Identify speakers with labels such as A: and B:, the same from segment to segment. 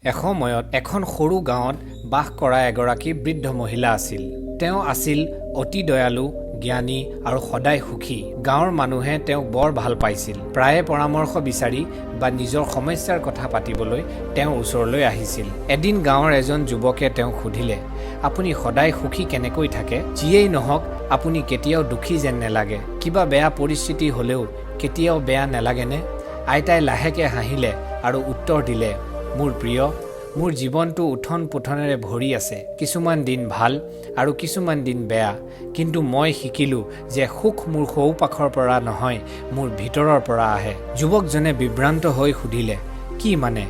A: এসময়ত এখন সৰু গাঁৱত বাস কৰা এগৰাকী বৃদ্ধ মহিলা আছিল। তেওঁ আছিল অতি দয়ালু, জ্ঞানী আৰু সদায় সুখী। গাঁৱৰ মানুহে তেওঁক বৰ ভাল পাইছিল। প্ৰায়ে পৰামৰ্শ বিচাৰি বা নিজৰ সমস্যাৰ কথা পাতিবলৈ তেওঁৰ ওচৰলৈ আহিছিল। এদিন গাঁৱৰ এজন যুৱকে তেওঁক সুধিলে, "আপুনি সদায় সুখী কেনেকৈ থাকে? যিয়েই নহওক, আপুনি কেতিয়াও দুখী যেন নেলাগে। কিবা বেয়া পৰিস্থিতি হ'লেও কেতিয়াও বেয়া নেলাগেনে?" আইতাই লাহেকে হাঁহিলে আৰু উত্তৰ দিলে, "মোৰ প্ৰিয়, মোৰ জীৱনটো উঠন পুঠনেৰে ভৰি আছে। কিছুমান দিন ভাল আৰু কিছুমান দিন বেয়া। কিন্তু মই শিকিলোঁ যে সুখ মোৰ চৌপাশৰ পৰা নহয়, মোৰ ভিতৰৰ পৰা আহে।" যুৱকজনে বিভ্ৰান্ত হৈ সুধিলে, "কি মানে?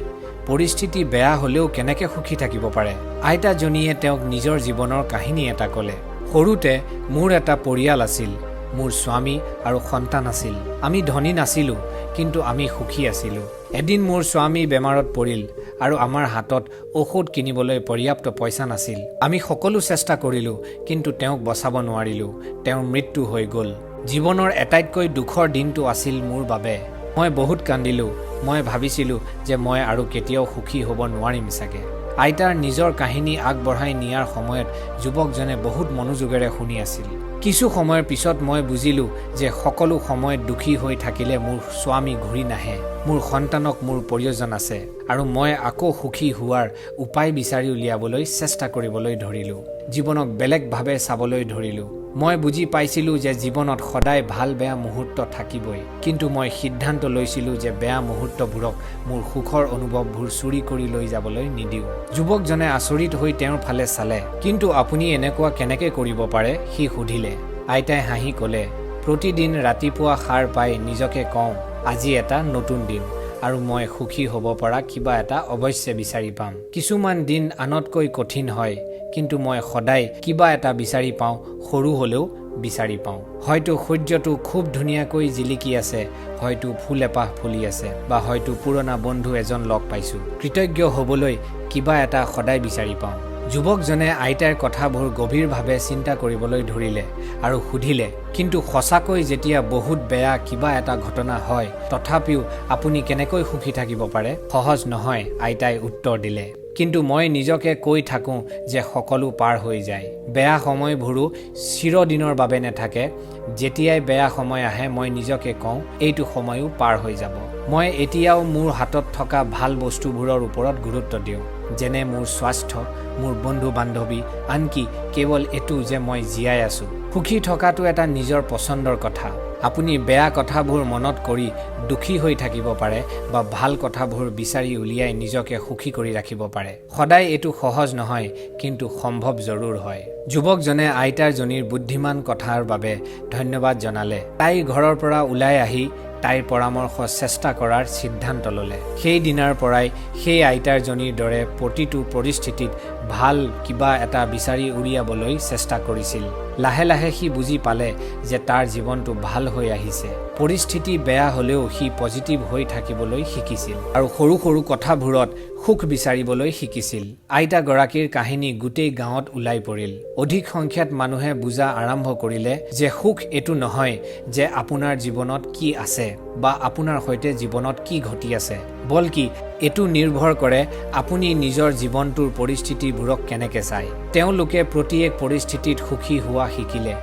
A: পৰিস্থিতি বেয়া হ'লেও কেনেকৈ সুখী থাকিব পাৰে?" আইতাজনীয়ে তেওঁক নিজৰ জীৱনৰ কাহিনী এটা ক'লে, "সৰুতে মোৰ এটা পৰিয়াল আছিল। মোৰ স্বামী আৰু সন্তান আছিল। আমি ধনী নাছিলোঁ, কিন্তু আমি সুখী আছিলোঁ। এদিন মোৰ স্বামী বেমাৰত পৰিল আৰু আমাৰ হাতত ঔষধ কিনিবলৈ পৰ্যাপ্ত পইচা নাছিল। আমি সকলো চেষ্টা কৰিলোঁ, কিন্তু তেওঁক বচাব নোৱাৰিলোঁ। তেওঁৰ মৃত্যু হৈ গ'ল। জীৱনৰ আটাইতকৈ দুখৰ দিনটো আছিল মোৰ বাবে। মই বহুত কান্দিলোঁ। মই ভাবিছিলোঁ যে মই আৰু কেতিয়াও সুখী হ'ব নোৱাৰিম চাগে।" আইতাৰ নিজৰ কাহিনী আগবঢ়াই নিয়াৰ সময়ত যুৱকজনে বহুত মনোযোগেৰে শুনি আছিল। "কিছু সময়ৰ পিছত মই বুজিলোঁ যে সকলো সময়ত দুখী হৈ থাকিলে মোৰ স্বামী ঘূৰি নাহে। মোৰ সন্তানক মোৰ প্ৰয়োজন আছে আৰু মই আকৌ সুখী হোৱাৰ উপায় বিচাৰি উলিয়াবলৈ চেষ্টা কৰিবলৈ ধৰিলোঁ। জীৱনক বেলেগভাৱে চাবলৈ ধৰিলোঁ। মই বুজি পাইছিলোঁ যে জীৱনত সদায় ভাল বেয়া মুহূৰ্ত থাকিবই। কিন্তু মই সিদ্ধান্ত লৈছিলোঁ যে বেয়া মুহূৰ্তবোৰক মোৰ সুখৰ অনুভৱবোৰ চুৰি কৰি লৈ যাবলৈ নিদিওঁ।" যুৱকজনে আচৰিত হৈ তেওঁৰ ফালে চালে। "কিন্তু আপুনি এনেকুৱা কেনেকৈ কৰিব পাৰে?" সি সুধিলে। আইতাই হাঁহি ক'লে, "প্ৰতিদিন ৰাতিপুৱা সাৰ পাই নিজকে কওঁ, আজি এটা নতুন দিন আৰু মই সুখী হ'ব পৰা কিবা এটা অৱশ্যে বিচাৰি পাম। কিছুমান দিন আনতকৈ কঠিন হয়, কিন্তু মই সদায় কিবা এটা বিচাৰি পাওঁ, সৰু হ'লেও বিচাৰি পাওঁ। হয়তো সূৰ্যটো খুব ধুনীয়াকৈ জিলিকি আছে, হয়তো ফুল এপাহ ফুলি আছে বা হয়তো পুৰণা বন্ধু এজন লগ পাইছোঁ। কৃতজ্ঞ হ'বলৈ কিবা এটা সদায় বিচাৰি পাওঁ।" যুৱকজনে আইতাৰ কথাবোৰ গভীৰভাৱে চিন্তা কৰিবলৈ ধৰিলে আৰু সুধিলে, "কিন্তু সঁচাকৈ যেতিয়া বহুত বেয়া কিবা এটা ঘটনা হয়, তথাপিও আপুনি কেনেকৈ সুখী থাকিব পাৰে?" "সহজ নহয়," আইতাই উত্তৰ দিলে। "কিন্তু মই নিজকে কৈ থাকোঁ যে সকলো পাৰ হৈ যায়। বেয়া সময়বোৰো চিৰদিনৰ বাবে নাথাকে। যেতিয়াই বেয়া সময় আহে, মই নিজকে কওঁ, এইটো সময়ো পাৰ হৈ যাব। মই এতিয়াও মোৰ হাতত থকা ভাল বস্তুবোৰৰ ওপৰত গুৰুত্ব দিওঁ, যেনে মোৰ স্বাস্থ্য, মোৰ বন্ধু বান্ধৱী, আনকি কেৱল এইটো যে মই জীয়াই আছোঁ। সুখী থকাটো এটা নিজৰ পচন্দৰ কথা। আপুনি বেয়া কথাবোৰ মনত কৰি দুখী হৈ থাকিব পাৰে বা ভাল কথাবোৰ বিচাৰি উলিয়াই নিজকে সুখী কৰি ৰাখিব পাৰে। সদায় এইটো সহজ নহয়, কিন্তু সম্ভৱ জৰুৰ হয়।" যুৱকজনে আইতাৰজনীৰ বুদ্ধিমান কথাৰ বাবে ধন্যবাদ জনালে। তাইৰ ঘৰৰ পৰা ওলাই আহি তাইৰ পৰামৰ্শ চেষ্টা কৰাৰ সিদ্ধান্ত ল'লে। সেইদিনাৰ পৰাই সেই আইতাৰজনীৰ দৰে প্ৰতিটো পৰিস্থিতিত ভাল কিবা এটা বিচাৰি উলিয়াবলৈ চেষ্টা কৰিছিল। লাহে লাহে সি বুজি পালে যে তাৰ জীৱনটো ভাল হৈ আহিছে। পৰিস্থিতি বেয়া হ'লেও সি পজিটিভ হৈ থাকিবলৈ শিকিছিল আৰু সৰু সৰু কথাবোৰত সুখ বিচাৰিবলৈ শিকিছিল। আইতাগৰাকীৰ কাহিনী গোটেই গাঁৱত ওলাই পৰিল। অধিক সংখ্যাত মানুহে বুজা আৰম্ভ কৰিলে যে সুখ এইটো নহয় যে আপোনাৰ জীৱনত কি আছে বা আপোনাৰ সৈতে জীৱনত কি ঘটি আছে, বলকি এইটো নিৰ্ভৰ কৰে আপুনি নিজৰ জীৱনটোৰ পৰিস্থিতিবোৰক কেনেকে চায়। তেওঁলোকে প্ৰত্যেক পৰিস্থিতিত সুখী হোৱা শিকিলে,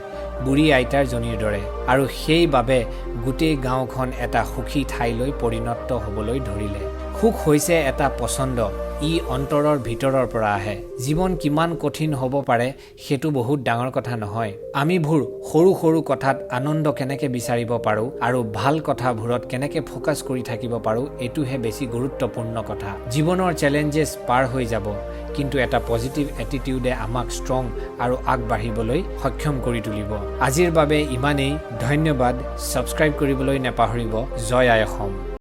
A: বুঢ়ী আইতাৰজনীৰ দৰে, আৰু সেইবাবে গোটেই গাঁওখন এটা সুখী ঠাইলৈ পৰিণত হ'বলৈ ধৰিলে। সুখ হৈছে এটা পচন্দ। ই অন্তৰৰ ভিতৰৰ পৰা আহে। জীৱন কিমান কঠিন হ'ব পাৰে, সেইটো বহুত ডাঙৰ কথা নহয়। আমিবোৰ সৰু সৰু কথাত আনন্দ কেনেকে বিচাৰিব পাৰোঁ আৰু ভাল কথাবোৰত কেনেকে ফ'কাছ কৰি থাকিব পাৰোঁ, এইটোহে বেছি গুৰুত্বপূৰ্ণ কথা। জীৱনৰ চেলেঞ্জেছ পাৰ হৈ যাব, কিন্তু এটা পজিটিভ এটিটিউডে আমাক ষ্ট্ৰং আৰু আগবাঢ়িবলৈ সক্ষম কৰি তুলিব। আজিৰ বাবে ইমানেই। ধন্যবাদ। ছাবস্ক্ৰাইব কৰিবলৈ নাপাহৰিব। জয় আই অসম।